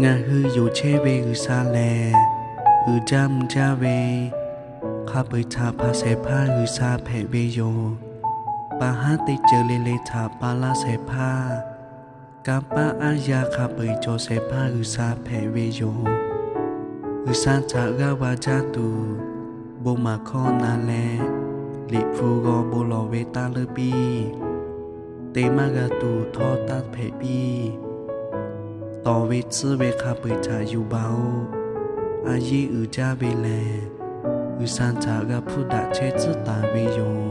Ngaˬ hui yonˍ chehˇ ve G'uiˬsha lehˬ, uiˍ jaˇ mvuh jaˇ ve, hk'a peu-eˬ htaꞈ hpanˍ shehˍ hpaˇ G'uiˬsha hpehꞈ ve yoˬ. Pa haˉ teˇ ceuˬ le le htaꞈ pa laˇ shehˍ hpaˇ, kanˇ paˆ aˉ yaˇ hk'a peu-eˬ cawˬ shehˍ hpaˇ G'uiˬsha hpehꞈ ve yoˬ. G'uiˬsha htaꞈ g'aˇ va jaˇ tuˬ, bon maˍ hkawˇ na leh, Liꞈ hpu g'aw bon lawˬ ve taˇ leuˉ piˇ. Te maˇ g'a tuˬ htawˇ taˇ hpehꞈ piˇ. Tawˍ ve tcuhˉ ve hk'a peu-eˬ htaꞈ yuˬ baˬ-oˬ. A yiˇ uiˍ jaˇ ve lehˬ, G'uiˬsha htaꞈ g'a hpuˇ daꞈ chehˇ tcuhˉ taˍ ve yoˬ.